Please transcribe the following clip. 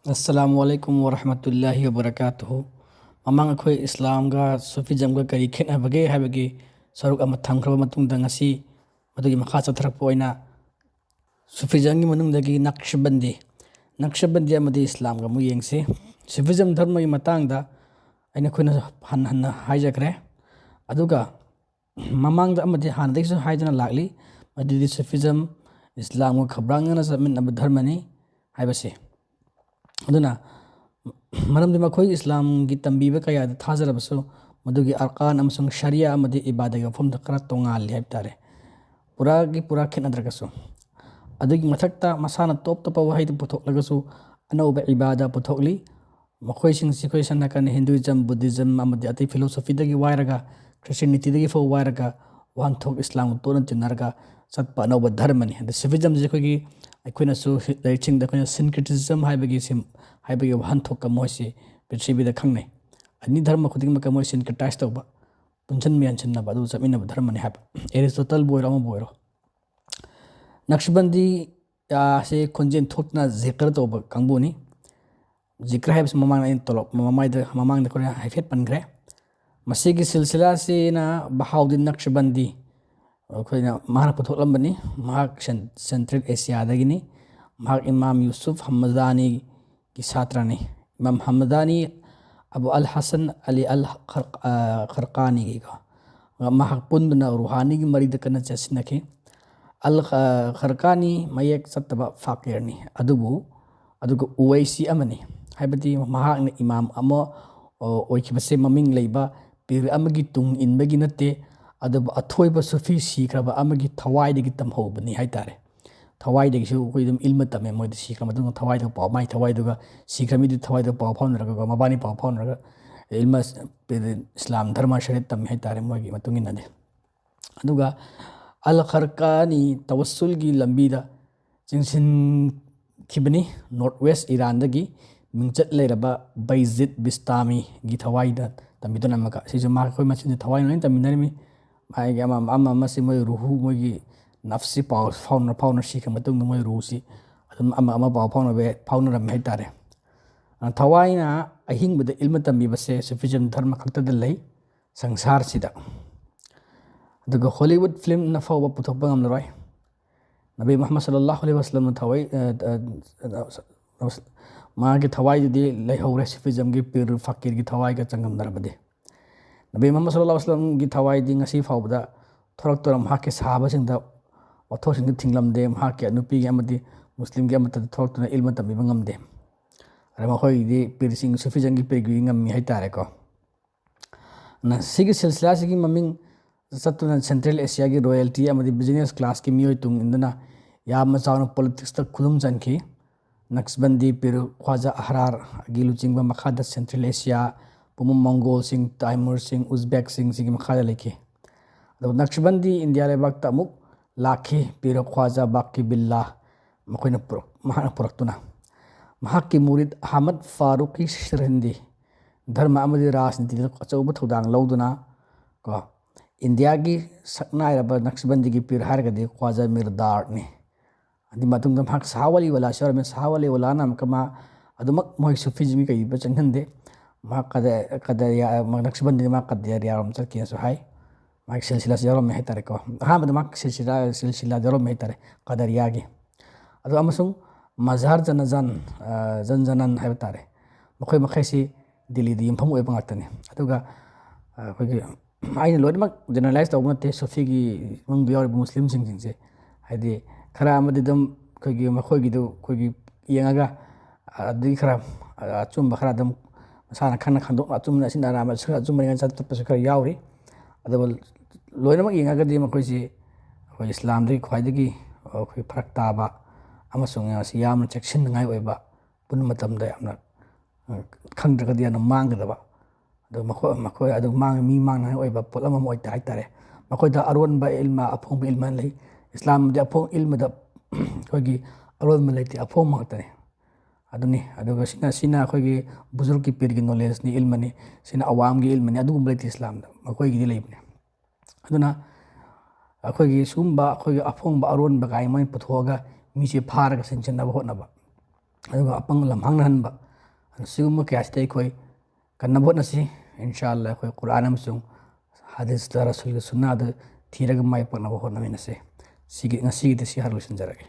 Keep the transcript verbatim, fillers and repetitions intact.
ꯑꯁꯂꯥꯃꯨ ꯑꯂꯥꯏꯀꯨꯝ ꯋꯔꯍꯃꯇꯨꯜꯂꯥꯍꯤ ꯋꯕꯔꯀꯥꯇꯨꯍꯨ꯫ ꯃꯃꯥꯡ ꯑꯩꯈꯣꯏ ꯏꯁꯂꯥꯝꯒ ꯁꯨꯐꯤꯖꯝꯒ ꯀꯔꯤ ꯈꯦꯠꯅꯕꯒꯦ ꯍꯥꯏꯕꯒꯤ ꯁꯔꯨꯛ ꯑꯃ ꯊꯝꯈ꯭ꯔꯕ ꯃꯇꯨꯡꯗ, ꯉꯁꯤ ꯃꯗꯨꯒꯤ ꯃꯈꯥ ꯆꯠꯊꯔꯛꯄ ꯑꯣꯏꯅ ꯁꯨꯐꯤꯖꯝꯒꯤ ꯃꯅꯨꯡꯗꯒꯤ ꯅꯛꯁꯕꯟꯗꯤ, ꯅꯛꯁꯕꯟꯗꯤ ꯑꯃꯗꯤ ꯏꯁꯂꯥꯝꯒ ꯑꯃꯨꯛ ꯌꯦꯡꯁꯤ꯫ ꯁꯨꯐꯤꯖꯝ ꯙꯔꯃꯒꯤ ꯃꯇꯥꯡꯗ ꯑꯩꯅ, ꯑꯩꯈꯣꯏꯅ ꯍꯟꯅ ꯍꯟꯅ ꯍꯥꯏꯖꯈ꯭ꯔꯦ꯫ ꯑꯗꯨꯒ ꯃꯃꯥꯡꯗ ꯑꯃꯗꯤ ꯍꯥꯟꯅꯗꯒꯤꯁꯨ ꯍꯥꯏꯗꯨꯅ ꯂꯥꯛꯂꯤ, ꯃꯗꯨꯗꯤ ꯁꯨꯐꯤꯖꯝ ꯏꯁꯂꯥꯝꯒ ꯈꯧꯔꯥꯡꯅꯅ ꯆꯠꯃꯤꯟꯅꯕ ꯙꯔꯃꯅꯤ ꯍꯥꯏꯕꯁꯦ꯫ ꯑꯗꯨꯅ ꯃꯔꯝꯗꯤ ꯃꯈꯣꯏ ꯏꯁꯂꯥꯝꯒꯤ ꯇꯝꯕꯤꯕ ꯀꯌꯥꯗ ꯊꯥꯖꯔꯕꯁꯨ, ꯃꯗꯨꯒꯤ ꯑꯔꯀꯥꯟ ꯑꯃꯁꯨꯡ ꯁꯔꯤꯌꯥ ꯑꯃꯗꯤ ꯏꯕꯥꯗꯒꯤ ꯋꯥꯐꯝꯗ ꯈꯔ ꯇꯣꯉꯥꯜꯂꯤ ꯍꯥꯏꯕ ꯇꯥꯔꯦ꯫ ꯄꯨꯔꯥꯒꯤ ꯄꯨꯔꯥ ꯈꯦꯠꯅꯗ꯭ꯔꯒꯁꯨ꯫ ꯑꯗꯨꯒꯤ ꯃꯊꯛꯇ ꯃꯁꯥꯅ ꯇꯣꯞ ꯇꯣꯞꯄ ꯋꯥꯍꯩꯗꯨ ꯄꯨꯊꯣꯛꯂꯒꯁꯨ, ꯑꯅꯧꯕ ꯏꯕꯥꯗ ꯄꯨꯊꯣꯛꯂꯤ꯫ ꯃꯈꯣꯏꯁꯤꯡꯁꯤ ꯑꯩꯈꯣꯏ ꯁꯝꯅ ꯍꯥꯏꯔꯀꯥꯟꯗ ꯍꯤꯟꯗꯨꯏꯖꯝ, ꯕꯨꯙꯤꯖꯝ ꯑꯃꯗꯤ ꯑꯇꯩ ꯐꯤꯂꯣꯁꯣꯐꯤꯗꯒꯤ ꯋꯥꯏꯔꯒ, ꯈ꯭ꯔꯤꯁꯇꯤꯌꯥꯅꯤꯇꯤꯗꯒꯤ ꯐꯥꯎ ꯋꯥꯏꯔꯒ, ꯋꯥꯍꯟꯊꯣꯛ ꯏꯁꯂꯥꯝꯒ ꯇꯣꯠꯅ ꯇꯤꯟꯅꯔꯒ ꯆꯠꯄ ꯑꯅꯧꯕ ꯙꯔꯃꯅꯤ꯫ ꯑꯗ ꯁꯨꯐꯤꯖꯝꯁꯤ ꯑꯩꯈꯣꯏꯒꯤ, ꯑꯩꯈꯣꯏꯅꯁꯨ ꯍꯤ-, ꯂꯥꯏꯔꯤꯛꯁꯤꯡꯗ ꯑꯩꯈꯣꯏꯅ ꯁꯤꯟꯀ꯭ꯔꯤꯇꯤꯖꯝ ꯍꯥꯏꯕꯒꯤ ꯁꯤꯝ-, ꯍꯥꯏꯕꯒꯤ ꯋꯥꯍꯟꯊꯣꯛꯀ ꯃꯣꯏꯁꯤ ꯄ꯭ꯔꯤꯊꯤꯕꯤꯗ ꯈꯪꯅꯩ꯫ ꯑꯅꯤ ꯙꯔꯃ ꯈꯨꯗꯤꯡꯃꯛꯀ ꯃꯣꯏ ꯁꯤꯟꯀ꯭ꯔꯤꯇꯥꯏꯁ ꯇꯧꯕ, ꯄꯨꯟꯁꯤꯟꯕ ꯌꯥꯟꯁꯤꯟꯅꯕ, ꯑꯗꯨ ꯆꯠꯃꯤꯟꯅꯕ ꯙꯔꯃꯅꯤ ꯍꯥꯏꯕ꯫ ꯑꯦꯔꯤꯁꯇꯣꯇꯜꯕꯨ ꯑꯣꯏꯔꯣ, ꯑꯃꯕꯨ ꯑꯣꯏꯔꯣ꯫ ꯅꯛꯁꯕꯟꯗꯤ, ꯑ, ꯁꯤ ꯈꯣꯟꯖꯦꯜ ꯊꯣꯛꯇꯨꯅ ꯖꯤꯀꯔ ꯇꯧꯕ ꯀꯥꯡꯕꯨꯅꯤ꯫ ꯖꯤꯀꯔ ꯍꯥꯏꯕꯁꯤ ꯃꯃꯥꯡꯗ ꯑꯩꯅ ꯇꯣꯂꯣꯞ-, ꯃꯃꯥꯏꯗ, ꯃꯃꯥꯡꯗ ꯑꯩꯈꯣꯏꯅ ꯍꯥꯏꯐꯦꯠ ꯄꯟꯈ꯭ꯔꯦ꯫ ꯃꯁꯤꯒꯤ ꯁꯤꯜꯁꯤꯂꯥꯁꯤꯅ ꯕꯍꯥꯎꯗꯤꯟ ꯅꯛꯁꯕꯟꯗꯤ, ꯑꯩꯈꯣꯏꯅ, ꯃꯍꯥꯛꯅ ꯄꯨꯊꯣꯛꯂꯝꯕꯅꯤ꯫ ꯃꯍꯥꯛ ꯁꯦꯟ-, ꯁꯦꯟꯇ꯭ꯔꯦꯜ ꯑꯦꯁꯤꯌꯥꯗꯒꯤꯅꯤ꯫ ꯃꯍꯥꯛ ꯏꯃꯥꯝ ꯌꯨꯁꯨꯐ ꯍꯃꯗꯥꯅꯤꯒꯤ ꯁꯥꯇ꯭ꯔꯅꯤ꯫ ꯏꯃꯥꯝ ꯍꯃꯗꯥꯅꯤ ꯑꯕꯨ ꯑꯜ ꯍꯁꯟ ꯑꯂꯤ ꯑꯜ ꯈꯔ-, ꯑ, ꯈꯔꯀꯥꯅꯤꯒꯤꯀꯣ, ꯃꯍꯥꯛ ꯄꯨꯟꯗꯨꯅ ꯔꯨꯍꯥꯅꯤꯒꯤ ꯃꯔꯤꯗ ꯀꯟꯅ ꯆꯦꯠꯁꯤꯟꯅꯈꯤ꯫ ꯑꯜ ꯈ-, ꯈꯔꯀꯥꯅꯤ ꯃꯌꯦꯛ ꯆꯠꯇꯕ ꯐꯥꯀꯤꯔꯅꯤ, ꯑꯗꯨꯕꯨ, ꯑꯗꯨꯒ ꯎꯋꯩꯁꯤ ꯑꯃꯅꯤ꯫ ꯍꯥꯏꯕꯗꯤ ꯃꯍꯥꯛꯅ ꯏꯃꯥꯝ ꯑꯃ, ꯑ, ꯑꯣꯏꯈꯤꯕꯁꯦ ꯃꯃꯤꯡ ꯂꯩꯕ ꯄꯤꯔ ꯑꯃꯒꯤ ꯇꯨꯡ ꯏꯟꯕꯒꯤ ꯅꯠꯇꯦ, ꯑꯗꯨꯕꯨ ꯑꯊꯣꯏꯕ ꯁꯨꯐꯤ ꯁꯤꯈ꯭ꯔꯕ ꯑꯃꯒꯤ ꯊꯋꯥꯏꯗꯒꯤ ꯇꯝꯍꯧꯕꯅꯤ ꯍꯥꯏꯇꯥꯔꯦ꯫ ꯊꯋꯥꯏꯗꯒꯤꯁꯨ ꯑꯩꯈꯣꯏ ꯑꯗꯨꯝ ꯏꯜꯃ ꯇꯝꯃꯦ, ꯃꯣꯏꯗ ꯁꯤꯈ꯭ꯔ ꯃꯇꯨꯡꯗ ꯊꯋꯥꯏꯗꯨꯒ ꯄꯥꯎ, ꯃꯥꯏ ꯊꯋꯥꯏꯗꯨꯒ, ꯁꯤꯈ꯭ꯔ ꯃꯤꯗꯨ ꯊꯋꯥꯏꯗꯨꯒ ꯄꯥꯎ ꯐꯥꯎꯅꯔꯒ, ꯃꯕꯥꯅꯤ ꯄꯥꯎ ꯐꯥꯎꯅꯔꯒ ꯏꯜꯃ, ꯏꯁꯂꯥꯝ ꯙꯔꯃ ꯁꯔꯤꯌꯠ ꯇꯝꯃꯤ ꯍꯥꯏꯇꯥꯔꯦ, ꯃꯣꯏꯒꯤ ꯃꯇꯨꯡ ꯏꯟꯅꯗꯤ꯫ ꯑꯗꯨꯒ ꯑꯜ ꯈꯔꯀꯥꯅꯤ ꯇꯋꯁꯁꯨꯜꯒꯤ ꯂꯝꯕꯤꯗ ꯆꯤꯡꯁꯤꯟꯈꯤꯕꯅꯤ꯫ ꯅꯣꯔꯠ ꯋꯦꯁ ꯏꯔꯥꯟꯗꯒꯤ ꯃꯤꯡꯆꯠ ꯂꯩꯔꯕ ꯕꯩꯖꯤꯠ ꯕꯤꯁꯇꯥꯃꯤꯒꯤ ꯊꯋꯥꯏꯗ ꯇꯝꯕꯤꯗꯨꯅ ꯑꯃꯒ, ꯁꯤꯁꯨ ꯃꯥ, ꯑꯩꯈꯣꯏ ꯃꯁꯤꯡꯁꯦ ꯊꯋꯥꯏ ꯂꯣꯏꯅ ꯇꯝꯃꯤꯟꯅꯔꯝꯃꯤ꯫ ꯃꯥꯒꯤ ꯑꯃ ꯑꯃ ꯑꯃꯁꯤ ꯃꯣꯏ ꯔꯨꯍꯨ, ꯃꯣꯏꯒꯤ ꯅꯐꯁꯤ ꯄꯥꯎ ꯐꯥꯎꯅ ꯐꯥꯎꯅ ꯁꯤꯈ꯭ꯔ ꯃꯇꯨꯡꯗ ꯃꯣꯏ ꯔꯨꯍꯨꯁꯤ ꯑꯗꯨꯝ ꯑꯃ ꯑꯃ ꯄꯥꯎ ꯐꯥꯎꯅꯕ, ꯐꯥꯎꯅꯔꯝꯃꯤ ꯍꯥꯏꯇꯥꯔꯦ꯫ ꯊꯋꯥꯏꯅ ꯑꯍꯤꯡꯕꯗ ꯏꯜꯃ ꯇꯝꯕꯤꯕꯁꯦ Sufism ꯙꯔꯃ ꯈꯛꯇꯗ ꯂꯩ ꯁꯪꯁꯥꯔꯁꯤꯗ꯫ ꯑꯗꯨꯒ Hollywood filmꯅ ꯐꯥꯎꯕ ꯄꯨꯊꯣꯛꯄ ꯉꯝꯂꯔꯣꯏ꯫ ꯅꯕꯤ ꯃꯨꯍꯝꯃꯗ ꯁꯜꯂꯜꯂꯥꯍꯨ ꯑꯂꯩꯍꯤ ꯋꯁꯜꯂꯝꯅ ꯊꯋꯥꯏ, ꯑ, ꯑ, ꯑ, ꯃꯥꯒꯤ ꯊꯋꯥꯏꯗꯨꯗꯤ ꯂꯩꯍꯧꯔꯦ Sufismꯒꯤ ꯄꯤꯔ ꯐꯀꯤꯔꯒꯤ ꯊꯋꯥꯏꯒ ꯆꯥꯡꯗꯝꯅꯔꯕꯗꯤ꯫ ꯅꯕꯤ ꯃꯨꯍꯝꯃꯗ ꯁꯜꯂꯜꯂꯥꯍꯨ ꯑꯂꯩꯍꯤ ꯋꯁꯜꯂꯝꯒꯤ ꯊꯋꯥꯏꯗꯤ ꯉꯁꯤ ꯐꯥꯎꯕꯗ ꯊꯣꯔꯛꯇꯨꯅ ꯃꯍꯥꯛꯀꯤ ꯁꯍꯥꯕꯁꯤꯡꯗ ꯋꯥꯊꯣꯛꯁꯤꯡꯗ ꯊꯤꯡꯂꯝꯗꯦ, ꯃꯍꯥꯛꯀꯤ ꯅꯨꯄꯤꯒꯤ ꯑꯃꯗꯤ ꯃꯨꯁꯂꯤꯝꯒꯤ ꯑꯃꯠꯇꯗ ꯊꯣꯔꯛꯇꯨꯅ ꯏꯜꯃ ꯇꯝꯕꯤꯕ ꯉꯝꯗꯦ꯫ ꯑꯗ ꯃꯈꯣꯏꯒꯤꯗꯤ ꯄꯤꯔꯁꯤꯡ, Sufismꯒꯤ ꯄꯤꯔꯒꯤ ꯉꯝꯃꯤ ꯍꯥꯏꯇꯥꯔꯦꯀꯣ꯫ ꯅ-, ꯁꯤꯒꯤ ꯁꯤꯜꯁꯤꯂꯥꯁꯤꯒꯤ ꯃꯃꯤꯡ ꯆꯠꯇꯨꯅ Central Asiaꯒꯤ royalty ꯑꯃꯗꯤ business classꯀꯤ ꯃꯤꯑꯣꯏ ꯇꯨꯡ ꯏꯟꯗꯨꯅ ꯌꯥꯝꯅ ꯆꯥꯎꯅ politicsꯇ ꯈꯨꯗꯨꯝ ꯆꯟꯈꯤ꯫ ꯅꯛꯁꯕꯟꯗꯤ ꯄꯤꯔ ꯈ꯭ꯋꯥꯖꯥ ꯑꯍꯔꯥꯔꯒꯤ ꯂꯨꯆꯤꯡꯕ ꯃꯈꯥꯗ Central Asia ꯄꯨꯝꯕ ꯃꯪꯒꯣꯜꯁꯤꯡ, ꯇꯥꯏꯃꯨꯔꯁꯤꯡ, ꯎꯖꯕꯦꯛꯁꯤꯡ ꯁꯤꯒꯤ ꯃꯈꯥꯗ ꯂꯩꯈꯤ꯫ ꯑꯗꯨꯒ ꯅꯛꯁꯕꯟꯗꯤ ꯏꯟꯗꯤꯌꯥ ꯂꯩꯕꯥꯛꯇ ꯑꯃꯨꯛ ꯂꯥꯛꯈꯤ, ꯄꯤꯔ ꯈ꯭ꯋꯥꯖꯥ ꯕꯥꯀꯤ ꯕꯤꯜꯂꯥ ꯃꯈꯣꯏꯅ ꯄꯨꯔꯛ-, ꯃꯍꯥꯛꯅ ꯄꯨꯔꯛꯇꯨꯅ꯫ ꯃꯍꯥꯛꯀꯤ ꯃꯨꯔꯤꯗ ꯑꯍꯃꯗ ꯐꯥꯔꯨꯛꯀꯤ ꯁꯤꯔꯍꯤꯟꯗꯤ ꯙꯔꯃ ꯑꯃꯗꯤ ꯔꯥꯖꯅꯤꯇꯤꯗ ꯑꯆꯧꯕ ꯊꯧꯗꯥꯡ ꯂꯧꯗꯨꯅ ꯀꯣ, ꯏꯟꯗꯤꯌꯥꯒꯤ ꯁꯛꯅꯥꯏꯔꯕ ꯅꯛꯁꯕꯟꯗꯤꯒꯤ ꯄꯤꯔ ꯍꯥꯏꯔꯒꯗꯤ ꯈ꯭ꯋꯥꯖꯥ ꯃꯤꯔ ꯗꯥꯔꯠꯅꯤ꯫ ꯑꯗꯨꯒꯤ ꯃꯇꯨꯡꯗ ꯃꯍꯥꯛ ꯁꯍꯥ ꯋꯥꯂꯤ ꯋꯥꯂꯥꯁꯨ ꯌꯥꯎꯔꯝꯃꯤ꯫ ꯁꯍꯥ ꯋꯥꯂꯤ ꯋꯥꯂꯥꯅ ꯑꯃꯨꯛꯀ ꯃꯥ ꯑꯗꯨꯃꯛ ꯃꯣꯏ Sufismꯒꯤ ꯀꯩꯗ ꯆꯪꯍꯟꯗꯦ꯫ ꯃꯍꯥꯛ ꯀꯗ-, ꯀꯗꯔꯤꯌꯥ-, ꯃꯥ ꯅꯛꯁꯕꯟꯗꯤꯅ ꯃꯥ ꯀꯗꯔꯤꯌꯥꯔꯣꯝ ꯆꯠꯈꯤꯅꯁꯨ ꯍꯥꯏ꯫ ꯃꯥꯒꯤ ꯁꯤꯜꯁꯤꯂꯥꯁꯤ ꯌꯥꯎꯔꯝꯃꯤ ꯍꯥꯏꯇꯥꯔꯦꯀꯣ꯫ ꯑꯍꯥꯟꯕꯗ ꯃꯥ ꯁꯤꯜꯁꯤꯂꯥ, ꯁꯤꯜꯁꯤꯂꯥ ꯌꯥꯎꯔꯝꯃꯤ ꯍꯥꯏꯇꯥꯔꯦ, ꯀꯗꯔꯤꯌꯥꯒꯤ꯫ ꯑꯗꯣ ꯑꯃꯁꯨꯡ ꯃꯖꯍꯔ ꯖꯅꯖꯥꯟ, ꯑ, ꯖꯟꯖꯅꯟ ꯍꯥꯏꯕ ꯇꯥꯔꯦ꯫ ꯃꯈꯣꯏ ꯃꯈꯩꯁꯤ ꯗꯤꯜꯂꯤꯗ ꯌꯨꯝꯐꯝ ꯑꯣꯏꯕ ꯉꯥꯛꯇꯅꯤ꯫ ꯑꯗꯨꯒ, ꯑ, ꯑꯩꯈꯣꯏꯒꯤ, ꯑꯩꯅ ꯂꯣꯏꯅꯃꯛ generalize ꯇꯧꯕ ꯅꯠꯇꯦ, ꯁꯨꯐꯤꯒꯤ ꯃꯅꯨꯡꯗ ꯌꯥꯎꯔꯤꯕ ꯃꯨꯁꯂꯤꯝꯁꯤꯡꯁꯤꯡꯁꯦ꯫ ꯍꯥꯏꯗꯤ ꯈꯔ ꯑꯃꯗꯤ ꯑꯗꯨꯝ ꯑꯩꯈꯣꯏꯒꯤ ꯃꯈꯣꯏꯒꯤꯗꯨ ꯑꯩꯈꯣꯏꯒꯤ ꯌꯦꯡꯉꯒ, ꯑꯗꯨꯗꯒꯤ ꯈꯔ, ꯑ, ꯑꯆꯨꯝꯕ ꯈꯔ ꯑꯗꯨꯝ ꯃꯁꯥꯅ ꯈꯟꯅ ꯈꯟꯗꯣꯛꯅ ꯑꯆꯨꯝꯕ ꯑꯁꯤꯅ ꯑꯔꯥꯟꯕ ꯈꯔ ꯑꯆꯨꯝꯕ ꯆꯠꯄꯁꯨ ꯈꯔ ꯌꯥꯎꯔꯤ꯫ ꯑꯗꯨꯕꯨ ꯂꯣꯏꯅꯃꯛ ꯌꯦꯡꯉꯒꯗꯤ ꯃꯈꯣꯏꯁꯤ ꯑꯩꯈꯣꯏ ꯏꯁꯂꯥꯝꯗꯒꯤ ꯈ꯭ꯋꯥꯏꯗꯒꯤ ꯑꯩꯈꯣꯏ ꯐꯔꯛ ꯇꯥꯕ ꯑꯃꯁꯨꯡ ꯃꯁꯤ ꯌꯥꯝꯅ ꯆꯦꯛꯁꯤꯟꯅꯤꯡꯉꯥꯏ ꯑꯣꯏꯕ, ꯄꯨꯟꯕ ꯃꯇꯝꯗ ꯌꯥꯝꯅ, ꯑ, ꯈꯪꯗ꯭ꯔꯒꯗꯤ ꯌꯥꯝꯅ ꯃꯥꯡꯒꯗꯕ, ꯑꯗꯨ ꯃꯈꯣꯏ, ꯃꯈꯣꯏ ꯑꯗꯨ ꯃꯥꯡ-, ꯃꯤ ꯃꯥꯡꯅꯉꯥꯏ ꯑꯣꯏꯕ ꯄꯣꯠꯂꯝ ꯑꯃ ꯑꯣꯏ ꯇꯥꯏ ꯍꯥꯏꯇꯥꯔꯦ꯫ ꯃꯈꯣꯏꯗ ꯑꯔꯣꯟꯕ ꯏꯜꯃ, ꯑꯐꯣꯡꯕ ꯏꯜꯃ ꯂꯩ꯫ ꯏꯁꯂꯥꯝꯗꯤ ꯑꯐꯣꯡ-, ꯏꯜꯃꯗ ꯑꯩꯈꯣꯏꯒꯤ ꯑꯔꯣꯟꯕ ꯂꯩꯇꯦ, ꯑꯐꯣꯡꯕ ꯉꯥꯛꯇꯅꯤ꯫ ꯑꯗꯨꯅꯤ꯫ ꯑꯗꯨꯒ ꯁꯤꯅ, ꯁꯤꯅ ꯑꯩꯈꯣꯏꯒꯤ ꯕꯨꯖꯨꯔꯒꯀꯤ ꯄꯤꯔꯒꯤ knowledgeꯅꯤ, ꯏꯜꯃꯅꯤ, ꯁꯤꯅ ꯑꯋꯥꯝꯒꯤ ꯏꯜꯃꯅꯤ, ꯑꯗꯨꯒꯨꯝꯕ ꯂꯩꯇꯦ ꯏꯁꯂꯥꯝꯗ, ꯃꯈꯣꯏꯒꯤꯗꯤ ꯂꯩꯕꯅꯤ꯫ ꯑꯗꯨꯅ ꯑꯩꯈꯣꯏꯒꯤ ꯁꯤꯒꯨꯝꯕ ꯑꯩꯈꯣꯏꯒꯤ ꯑꯐꯣꯡꯕ ꯑꯔꯣꯟꯕ ꯀꯥꯏ ꯃꯣꯏꯅ ꯄꯨꯊꯣꯛꯑꯒ ꯃꯤꯁꯦ ꯐꯥꯔꯒ ꯆꯤꯡꯁꯤꯟꯅꯕ ꯍꯣꯠꯅꯕ, ꯑꯗꯨꯒ ꯑꯄꯪ ꯂꯝꯍꯥꯡꯅꯍꯟꯕ, ꯑꯗꯨꯅ ꯁꯤꯒꯨꯝꯕ ꯀꯌꯥꯁꯤꯗ ꯑꯩꯈꯣꯏ ꯀꯟꯅꯕ ꯍꯣꯠꯅꯁꯤ꯫ ꯏꯟꯁꯥ ꯑꯜꯂꯥ ꯑꯩꯈꯣꯏ ꯀꯨꯔꯥꯟ ꯑꯃꯁꯨꯡ ꯍꯗꯤꯁꯇ ꯔꯁꯨꯜꯒꯤ ꯁꯨꯟꯅꯥꯗ ꯊꯤꯔꯒ ꯃꯥꯏ ꯄꯥꯛꯅꯕ ꯍꯣꯠꯅꯃꯤꯟꯅꯁꯤ꯫ ꯁꯤꯒꯤ, ꯉꯁꯤꯒꯤꯗꯤ ꯁꯤ ꯍꯥꯏꯔ ꯂꯣꯏꯁꯤꯟꯖꯔꯒꯦ꯫